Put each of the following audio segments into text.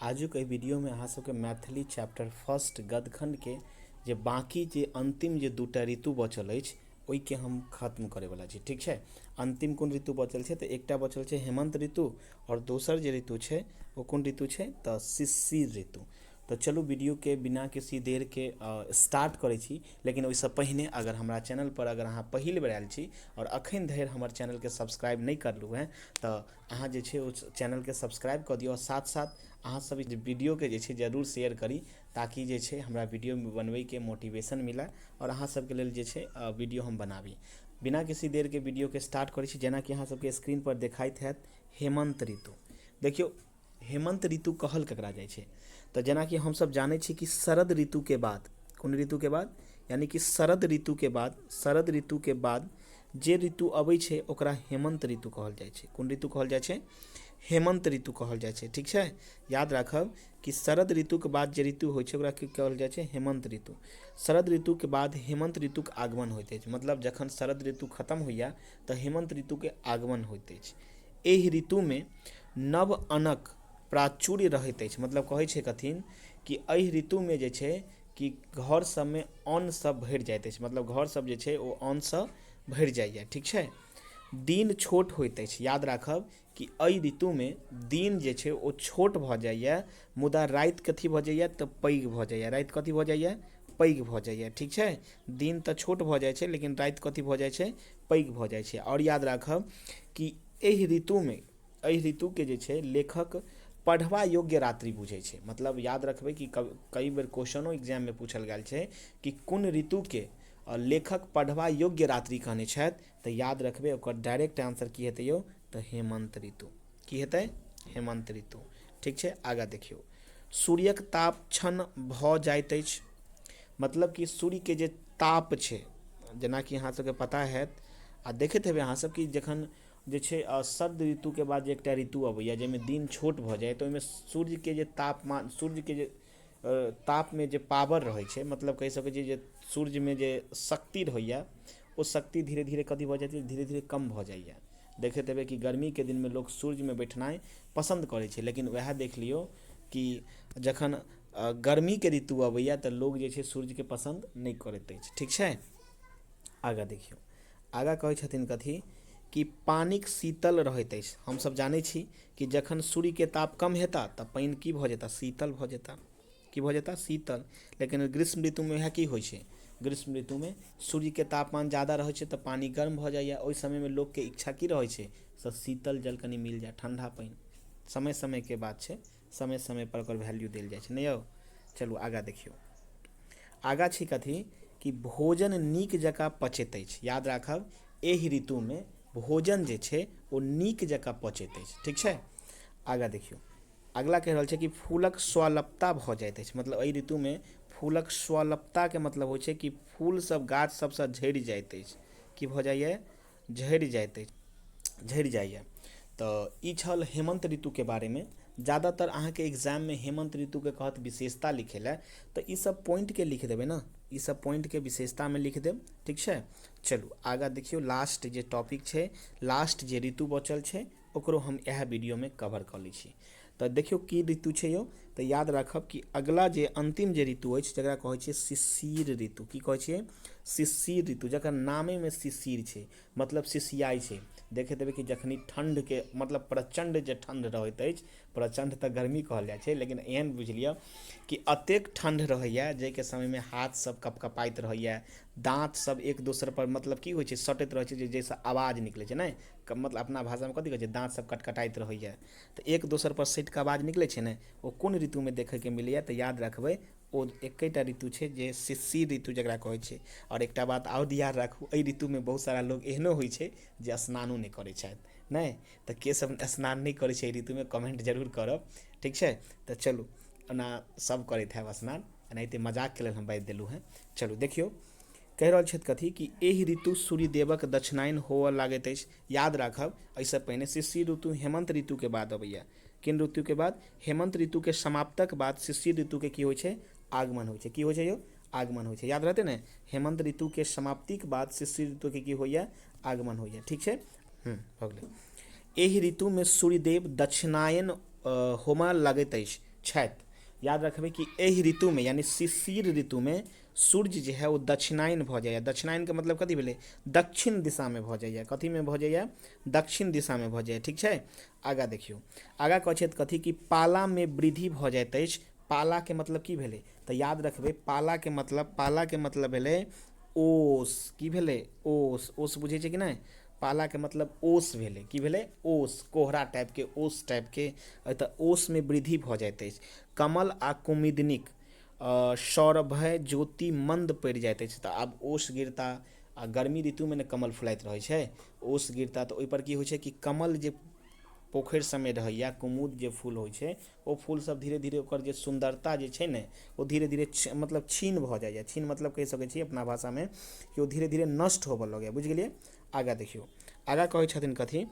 आजुक एहि वीडियोमे अहाँ सबके मैथिली चैप्टर फर्स्ट गदखण्डके जे बाँकी जे अन्तिम जे दूटा ऋतु बचल अछि ओहिके हम खत्म करैवला छी। ठीक छै, अन्तिम कोन ऋतु बचल छै? तऽ एकटा बचल छै हेमन्त ऋतु आओर दोसर जे ऋतु छै ओ कोन ऋतु छै? तऽ शिशिर ऋतु। तऽ चलू वीडियोके बिना किसी देरके स्टार्ट करै छी, लेकिन ओहिसँ पहिने अगर हमरा चैनलपर अगर अहाँ पहिल बेर आयल छी आओर अखन धरि हमर चैनलके सब्सक्राइब नहि करलहुँ हेँ तऽ अहाँ जे छै ओ चैनलके सब्सक्राइब कऽ दियौ आओर साथ साथ अहाँ सब वीडियोके जे छै जरूर शेयर करी, ताकि जे छै हमरा वीडियो बनबैके मोटिवेशन मिलय आओर अहाँ सबके लेल जे छै वीडियो हम बनाबी। बिना किसी देरके वीडियोके स्टार्ट करै छी। जेनाकि अहाँ सबके स्क्रीन पर देखाइत हैत हेमन्त ऋतु। देखियौ, हेमन्त ऋतु कहल ककरा जाइ छै? तऽ जेनाकि हमसब जानै छी कि शरद ऋतुके बाद कोन ऋतुके बाद, यानि कि शरद ऋतुके बाद, शरद ऋतुके बाद जे ऋतु अबै छै ओकरा हेमन्त ऋतु कहल जाइ छै। कोन ऋतु कहल जाइ छै? हेमन्त ऋतु कहल जाइ छै। ठीक छै, याद राखब कि शरद ऋतुके बाद जे ऋतु होइ छै ओकरा की कहल जाइ छै? हेमन्त ऋतु। शरद ऋतुके बाद हेमन्त ऋतुके आगमन होइत अछि, मतलब जखन शरद ऋतु खतम होइए तऽ हेमन्त ऋतुके आगमन होइत अछि। एहि ऋतुमे नव अन्नक प्राचुर्य रहैत अछि, मतलब कहै छै कथिन कि एहि ऋतुमे जे छै कि घर सबमे अन्न सब भरि जाइत अछि, मतलब घर सब जे छै ओ अन्नसँ भरि जाइए। ठीक छै, दिन छोट होइत अछि। याद राखब कि एहि ऋतुमे दिन जे छै ओ छोट भऽ जाइए, मुदा राति कथी भऽ जाइए? तऽ पैघ भऽ जाइए। राति कथी भऽ जाइए? पैघ भऽ जाइए। ठीक छै, दिन तऽ छोट भऽ जाइ छै लेकिन राति कथी भऽ जाइ छै? पैघ भऽ जाइ छै। आओर याद राखब कि एहि ऋतुमे, एहि ऋतुके जे छै लेखक पढ़बा योग्य रात्रि बुझै छै। मतलब याद रखबै कि कई बेर क्वेश्चनो एग्जाममे पूछल गेल छै कि कोन ऋतुके लेखक पढ़बा योग्य रात्रि कहने छथि, तऽ याद रखबै ओकर डायरेक्ट आंसर की हेतै यौ? तऽ हेमन्त ऋतु। की हेतै? हेमन्त ऋतु। ठीक छै, आगाँ देखियौ, सूर्यक ताप क्षण भऽ जाइत अछि, मतलब कि सूर्यके जे ताप छै, जेनाकि अहाँ सबके पता हैत आ देखैत हेबै अहाँ सब कि जखन जे छै शरद ऋतुके बाद जे एकटा ऋतु अबैए जाहिमे दिन छोट भऽ जाइए, तऽ ओहिमे सूर्यके जे तापमान, सूर्यके जे तापमे जे पावर रहै छै, मतलब कहि सकै छी जे सूर्यमे जे शक्ति रहैए ओ शक्ति धीरे धीरे कथी भऽ जाइ छै? धीरे धीरे कम भऽ जाइए। देखैत हेबै कि गर्मीके दिनमे लोक सूर्यमे बैठनाइ पसन्द करै छै, लेकिन वएह देख लियौ कि जखन गर्मीके ऋतु अबैए तऽ लोक जे छै सूर्यके पसन्द नहि करैत अछि। ठीक छै, आगाँ देखियौ, आगाँ कहै छथिन कथी कि पानिक शीतल रहैत अछि। हमसब जानै छी कि जखन सूर्यके ताप कम हेता तऽ पानि की भऽ जेता? शीतल भऽ जेता। की भऽ जेता? शीतल। लेकिन ग्रीष्म ऋतुमे वएह की होइ छै? ग्रीष्म ऋतुमे सूर्यके तापमान जादा रहै छै तऽ पानि गर्म भऽ जाइए। ओहि समयमे लोकके इच्छा की रहै छै? से शीतल जल कनि मिल जाय, ठण्डा पानि। समय समयके बात छै, समय समयपर ओकर वैल्यू देल जाइ छै, नहि यौ? चलू आगाँ देखियौ, आगाँ छै कथी कि भोजन नीक जकाँ पचैत अछि। याद राखब, एहि ऋतुमे भोजन जे छै ओ नीक जकाँ पचैत अछि। ठीक छै, आगाँ देखियौ, अगला कहि रहल छै कि फूलक स्वल्पता भऽ जाइत अछि, मतलब एहि ऋतुमे फूलक स्वल्पताके मतलब होइ छै कि फूल सब गाछ सबसँ झड़ि जाइत अछि। की भऽ जाइए? झड़ि जाइत अछि, झड़ि जाइए। तऽ ई छल हेमन्त ऋतुके बारेमे। जादातर अहाँके एग्जाममे हेमन्त ऋतुके कहत विशेषता लिखै लए, तऽ ई सब पॉइंटके लिख देबै ने, ई सब पॉइंटके विशेषतामे लिख देब। ठीक छै, चलू आगाँ देखियौ, लास्ट जे टॉपिक छै, लास्ट जे ऋतु बचल छै ओकरो हम इएह वीडियोमे कवर कऽ लै छी। तऽ देखियौ की ऋतु छै यौ? तऽ याद राखब कि अगला जे अन्तिम जे ऋतु अछि जकरा कहै छियै शिशिर ऋतु। की कहै छियै? शिशिर ऋतु, जकर नामेमे शिशिर छै, मतलब सिसियाइ छै। देखैत हेबै कि जखनी ठण्डके मतलब प्रचण्ड जे ठण्ड रहैत अछि, प्रचण्ड तऽ गर्मी कहल जाइ छै, लेकिन एहन बुझि लिअ कि एतेक ठण्ड रहैए जाहिके समयमे हाथ सब कपकपाइत रहैए, दाँत सब एक दोसरपर मतलब की होइ छै सटैत रहै छै, जाहिसँ आवाज निकलै छै, नहि मतलब अपना भाषामे कथी कहै छै, दाँत सब कटकटाइत रहैए, तऽ एक दोसरपर सटि कऽ आवाज निकलै छै ने, ओ कोन ऋतुमे देखैके मिलैए? तऽ याद रखबै ओ एकेटा ऋतु छै जे शिशिर ऋतु जकरा कहै छै। आओर एकटा बात आओर याद राखू, एहि ऋतुमे बहुत सारा लोक एहनो होइ छै जे स्नानो नहि करै छथि, नहि तऽ के सब स्नान नहि करै छै एहि ऋतुमे कमेन्ट जरूर करब। ठीक छै, तऽ चलू, ओना सब करैत हैब स्नान, एनाहिते मजाकके लेल हम बाजि देलहुँ हेँ। चलू देखियौ, कहि रहल छथि कथी कि एहि ऋतु सूर्यदेवक दक्षिणायन होअ लागैत अछि। याद राखब, एहिसँ पहिने शिशिर ऋतु हेमन्त ऋतुके बाद अबैए। किन ऋतुके बाद? हेमन्त ऋतुके समाप्तक बाद शिशिर ऋतुके की होइ छै? आगमन होइ छै। की होइ छै यौ? आगमन होइ छै। याद रहतै ने? हेमन्त ऋतुके समाप्तिके बाद शिशिर ऋतुके की होइए? आगमन होइए। ठीक छै, भऽ गेलै। एहि ऋतुमे सूर्यदेव दक्षिणायन होमय लगैत अछि। छथि। याद रखबै कि एहि ऋतुमे यानी शिशिर ऋतुमे सूर्य जे है ओ दक्षिणायन भऽ जाइए। दक्षिणायनके मतलब कथी भेलै? दक्षिण दिशामे भऽ जाइए। कथीमे भऽ जाइए? दक्षिण दिशामे भऽ जाइए। ठीक छै, आगाँ देखियौ। आगाँ कहै छथि कथी कि पालामे वृद्धि भऽ जाइत अछि। पालाके मतलब की भेलै? तऽ याद रखबै पालाके मतलब, पालाके मतलब भेलै ओस। की भेलै? ओस। ओस बुझै छै कि नहि? पालाके मतलब ओस भेलै। की भेलै? ओस, कोहरा टाइपके, ओस टाइपके। तऽ ओसमे वृद्धि भऽ जाइत अछि। कमल आ कुमुदिनीक सौरभय ज्योति मन्द पड़ि जाइत अछि। तऽ आब ओस गिरता, आ गर्मी ऋतुमे ने कमल फुलाइत रहै छै, ओस गिरता तऽ ओहिपर की होइ छै कि कमल जे पोखरि सबमे रहैए, कुमुद जे फूल होइ छै, ओ फूलसब धीरे धीरे ओकर जे सुन्दरता जे छै ने ओ धीरे धीरे मतलब क्षीण भऽ जाइए। क्षीण मतलब कहि सकै छी अपना भाषामे कि ओ धीरे धीरे नष्ट होबऽ लगैए। बुझि गेलियै? आगाँ देखियौ। आगाँ कहै छथिन कथी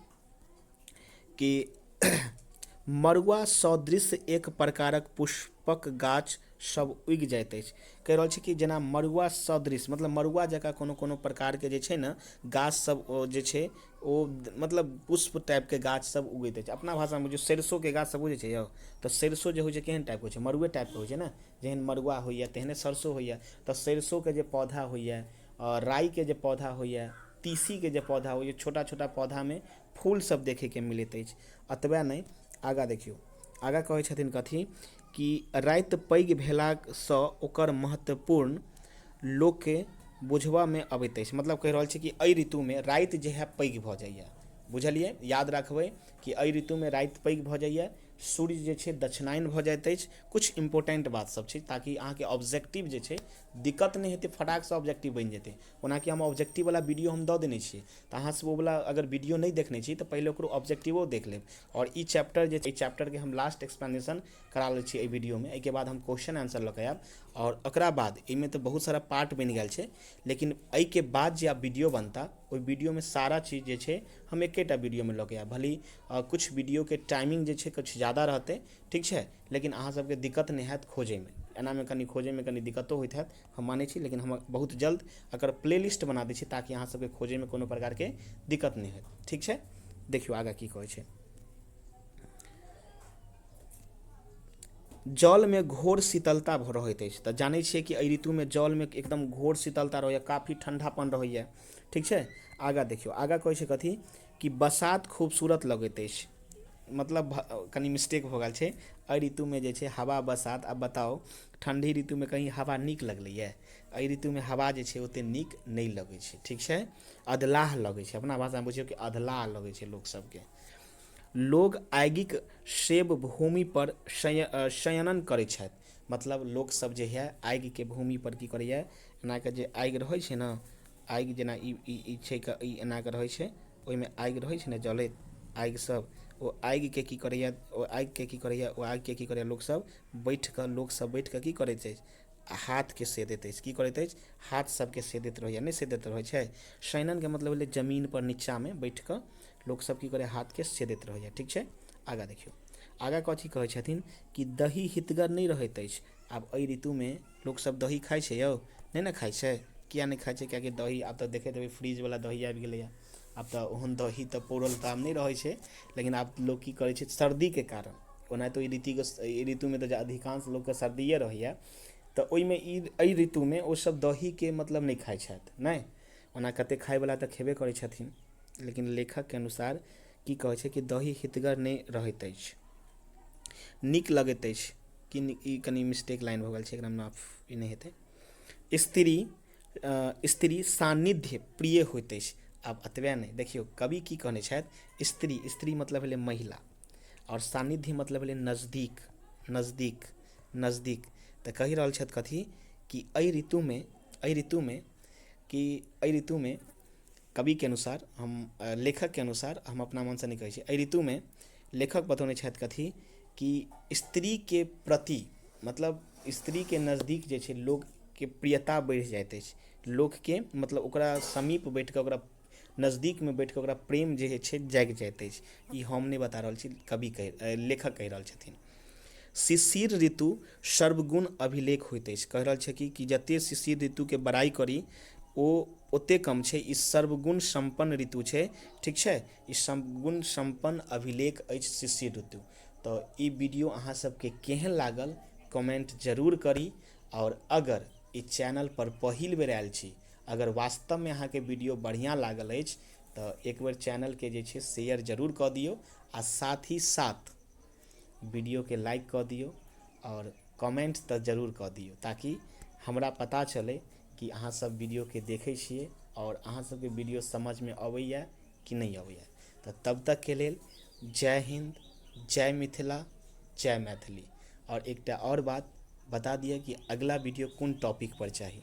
कि मड़ुआ सदृश एक प्रकारक पुष्पक गाछ सब उगि जाइत अछि। कहि रहल छी कि जेना मड़ुआ सदृश मतलब मड़ुआ जकाँ कोनो कोनो प्रकारके जे छै ने गाछ सब ओ जे छै ओ मतलब पुष्प टाइपके गाछ सब उगैत अछि। अपना भाषामे बुझियौ सरिसोके गाछ सब बुझै छै यौ? तऽ सरिसो जे होइ छै केहन टाइपके होइ छै? मड़ुए टाइपके होइ छै ने। जेहन मड़ुआ होइए तेहने सरिसो होइए। तऽ सरिसोके जे पौधा होइए, राइके जे पौधा होइए, तीसीके जे पौधा होइए, छोटा छोटा पौधामे फूल सब देखैके मिलैत अछि। एतबे नहि, आगाँ देखियौ। आगाँ कहै छथिन कथी कि राति पैघ भेलासँ ओकर महत्वपूर्ण लोकके बुझबामे अबैत अछि। मतलब कहि रहल छै कि एहि ऋतुमे राति जे है पैघ भऽ जाइए। बुझलियै? याद राखबै कि एहि ऋतुमे राति पैघ भऽ जाइए, सूर्य जे छै दक्षिणायन भऽ जाइत अछि। किछु इम्पोर्टेंट बात सब छै ताकि अहाँके ऑब्जेक्टिव जे छै दिक्कत नहि हेतै, फटाकसँ ऑब्जेक्टिव बनि जेतै। ओनाकि हम ऑब्जेक्टिववला वीडियो हम दऽ देने छियै, तऽ अहाँसब ओवला अगर वीडियो नहि देखने छी तऽ पहिले ओकरो ऑब्जेक्टिवो देख लेब। आओर ई चैप्टर जे छै, ई चैप्टरके हम लास्ट एक्सप्लेनेशन करा लै छी एहि वीडियोमे। एहिके बाद हम क्वेश्चन आंसर लऽ कऽ आयब। आओर ओकरा बाद एहिमे तऽ बहुत सारा पार्ट बनि गेल छै, लेकिन एहिके बाद जे आब वीडियो बनता ओहि वीडियोमे सारा चीज जे छै हम एकेटा वीडियोमे लऽ कऽ आयब। भले किछु वीडियोके टाइमिंग जे छै किछु ज्यादा रहतै, ठीक छै, लेकिन अहाँ सबके दिक्कत नहि हैत खोजैमे। एनामे कनि खोजैमे कनि दिक्कतो होइत हैत, हम मानै छी, लेकिन हम बहुत जल्द एकर प्लेलिस्ट बना दै छी ताकि अहाँ सबके खोजैमे कोनो प्रकारके दिक्कत नहि होयत। ठीक छै, देखियौ आगाँ की कहै छै। जलमे घोर शीतलता भऽ रहैत अछि। तऽ जानै छियै कि एहि ऋतुमे जलमे एकदम घोर शीतलता रहैए, काफी ठण्डापन रहैए। ठीक छै, आगाँ देखियौ। आगाँ कहै छै कथी कि बसात खूबसूरत लगैत अछि। मतलब कनि मिस्टेक भऽ गेल छै। एहि ऋतुमे जे छै हवा बसात, आब बताउ ठण्डी ऋतुमे कहीं हवा नीक लगलैए? एहि ऋतुमे हवा जे छै ओतेक नीक नहि लगै छै। ठीक छै, अधलाह लगै छै। अपना भाषामे बुझियौ कि अधलाह लगै छै लोकसभके। लोग आगिक सेब भूमि पर शयनन करै छथि। मतलब लोकसभ जे है आगिके भूमि पर की करैए, एनाके जे आगि रहै छै ने, आगि जेना ई ई छै, ई एनाके रहै छै, ओहिमे आगि रहै छै ने जलैत आगि सब, ओ आगिके की करैए, ओ आगिके की करैए, ओ आगिके की करैए लोकसभ बैठि कऽ, लोकसभ बैठि कऽ की करैत अछि, हाथके सेदैत अछि। की करैत अछि? हाथ सबके सेदैत रहैए, नहि सेदैत रहै छै? शयननके मतलब भेलै जमीनपर नीचाँमे बैठि कऽ लोकसभ की करैए, हाथके सेदैत रहैए। ठीक छै, आगाँ देखियौ। आगाँ कथी कहै छथिन कि दही हितगर नहि रहैत अछि। आब एहि ऋतुमे लोकसभ दही खाइ छै यौ? नहि ने खाइ छै। किया नहि खाइ छै? किएकि दही आब तऽ देखैत हेबै फ्रिजवला दही आबि गेलैए। आब तऽ ओहन दही तऽ पौरल तऽ आब नहि रहै छै, लेकिन आब लोक की करै छै सर्दीके कारण, ओना तऽ ई ऋतुमे तऽ अधिकांश लोकके सर्दिए रहैए, तऽ ओहिमे ई एहि ऋतुमे ओसभ दहीके मतलब नहि खाइ छथि। नहि ओना कतेक खायवला तऽ खेबे करै छथिन, लेकिन लेखकके अनुसार की कहै छै कि दही हितगर नहि रहैत अछि, नीक लगैत अछि कि ई कनि मिस्टेक लाइन भऽ गेल छै, एकरामे ई नहि हेतै। स्त्री स्त्री सान्निध्य प्रिय होइत अछि। आब एतबे नहि, देखियौ कवि की कहने छथि, स्त्री, स्त्री मतलब भेलै महिला, आओर सान्निध्य मतलब भेलै नजदीक, नजदीक, नजदीक। तऽ कहि रहल छथि कथी कि एहि ऋतुमे, एहि ऋतुमे कि एहि ऋतुमे कविके अनुसार, हम लेखकके अनुसार, हम अपना मनसँ नहि कहै छी, एहि ऋतुमे लेखक बतौने छथि कथी कि स्त्रीके प्रति मतलब स्त्रीके नजदीक जे छै लोकके प्रियता बढ़ि जाइत अछि। लोकके मतलब ओकरा समीप बैठिकऽ, ओकरा नजदीकमे बैठिकऽ ओकरा प्रेम जे होइ छै जागि जाइत अछि। ई हम नहि बता रहल छी, कवि कहि, लेखक कहि रहल छथिन। शिशिर ऋतु सर्वगुण अभिलेख होइत अछि। कहि रहल छै कि जतेक शिशिर ऋतुके बड़ाइ करी ओ ओतेक कम छै। ई सर्वगुण सम्पन्न ऋतु छै। ठीक छै, ई सर्वगुण सम्पन्न अभिलेख अछि शिशिर ऋतु। तऽ ई वीडियो अहाँ सबके केहन लागल कमेन्ट जरूर करी। आओर अगर ई चैनलपर पहिल बेर आयल छी, अगर वास्तवमे अहाँके वीडियो बढ़िआँ लागल अछि तऽ एक बेर चैनलके जे छै शेयर जरूर कऽ दियौ आ साथ ही साथ वीडियोके लाइक कऽ दियौ आओर कमेन्ट तऽ जरूर कऽ दियौ, ताकि हमरा पता चलै कि अहाँ सब वीडियोके देखै छियै आओर अहाँ सबके वीडियो समझमे अबैए कि नहि अबैए। तऽ तब तकके लेल जय हिन्द, जय मिथिला, जय मैथिली। आओर एकटा आओर बात बता दिअ कि अगिला वीडियो कोन टॉपिकपर चाही।